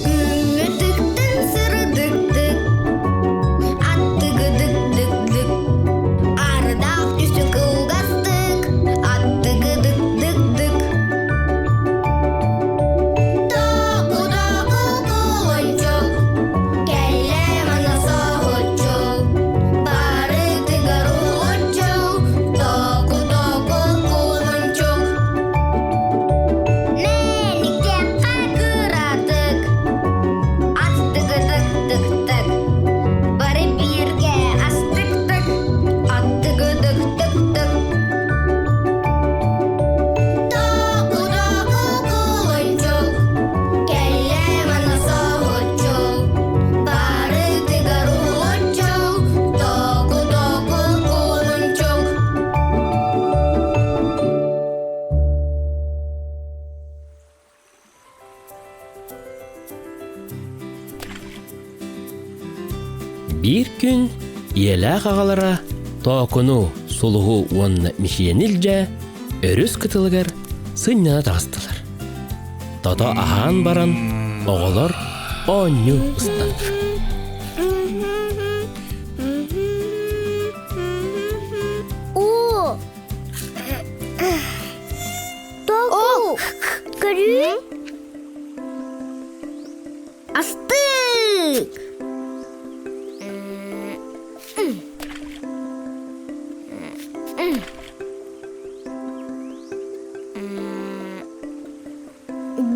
Күҥҥэ тыктын сырдыктык, аттыгыдык-дык-дык, ардаах түсү кылгастык, аттыгыдык-дык-дык. Току-току кулунчук, кэллэ манна соһуччу, барытыгар уһулуччу, току-току кулунчук. Мэниктэххэ кыратык, аттыгыдык-дык-дык, бары бииргэ астык-тык, аттыгыдык-дык-дык. Току-току кулунчук, кэллэ манна соһуччу, барытыгар уһулуччу, току-току кулунчук. Биир күн ийэлээх аҕалара Тоокуну, Сулуһу уонна Мичийэни илдьэ өрүс кытылыгар сынньана таҕыстылар. Тото аһаан баран оҕолор оонньуу ыстаннылар. Оо! Току! Көрүү? Астык!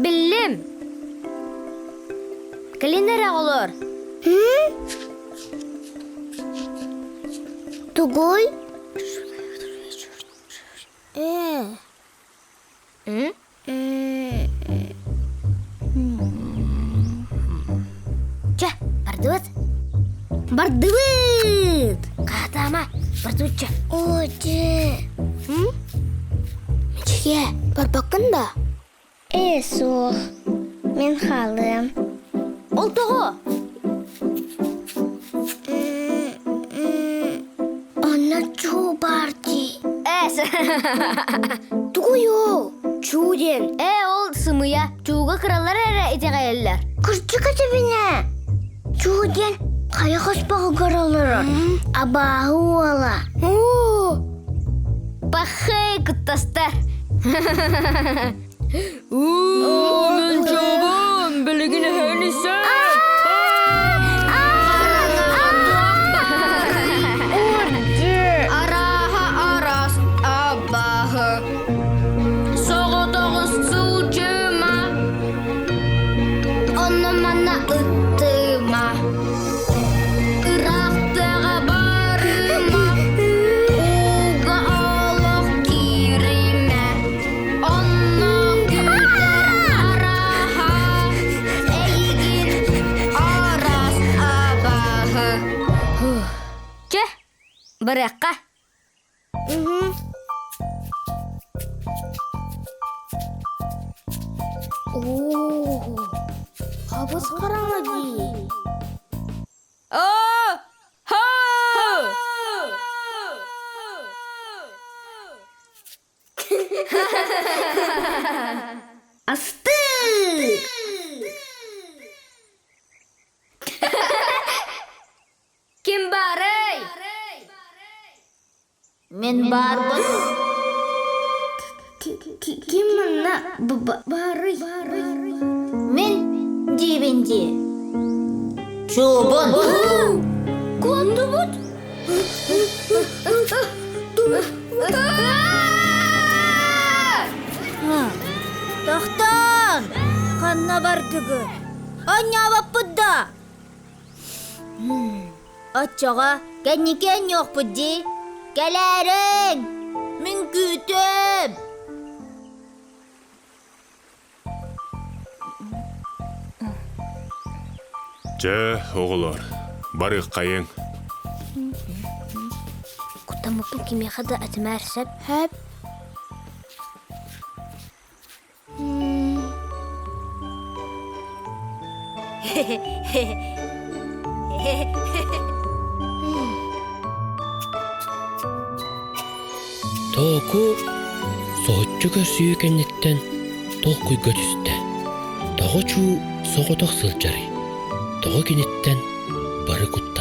Биллим. Кэлин эрэ оҕолор. Тугуй? Ээ. Чэ, бардыбыт. Бардыбыт! Хаатаама, бардыбыт чэ. Оо, дьэ. Мичийэ, барбаккын да? Ээ, суох. Мин хаалыам. Ол тоҕо? Онно чуу баар дии. Эс. Тугуй ол? Чуу диэн. Ээ, ол сымыйа. Чууга кыралар эрэ итэҕэйэллэр. Кырдьык этэбинэ. Чуу диэн хайа хоспоҕугар олорор. Абааһы уола. Оо! Пахай куттастар. Уу, мен чуубун, билигин эһэни Арааһа араас абааһы Соҕотоҕус сылдьыма Онно-манна ыттыма Ыраахтаҕа барыма Ууга олох кииримэ Онно күүтэр арааһа Эйигин араас абааһы Чэ, барыахха. Оо, хабыс хараҥа дии. Оо, Астык! Ким баарый? Мин баарбын. Ким манна баарый? Мин диибин дии. Чуубун. Куоттубут? Тохтоон! Ханна бардыгыт? Оонньообоппут да? Оччоҕо кэнники оонньуохпут дии. Кэлээриҥ! Мин күүтүөм! Чэ, оҕолор, барыаххайыҥ. Куттаммыппын кимиэхэ да этимээр сөп. Сөп. Тооку соһуччу көрсүһүү кэнниттэн. Толкуйга түстэ. Тоҕо чуу соҕотох сылдьарый? Тоҕо киниттэн бары куттаналларый?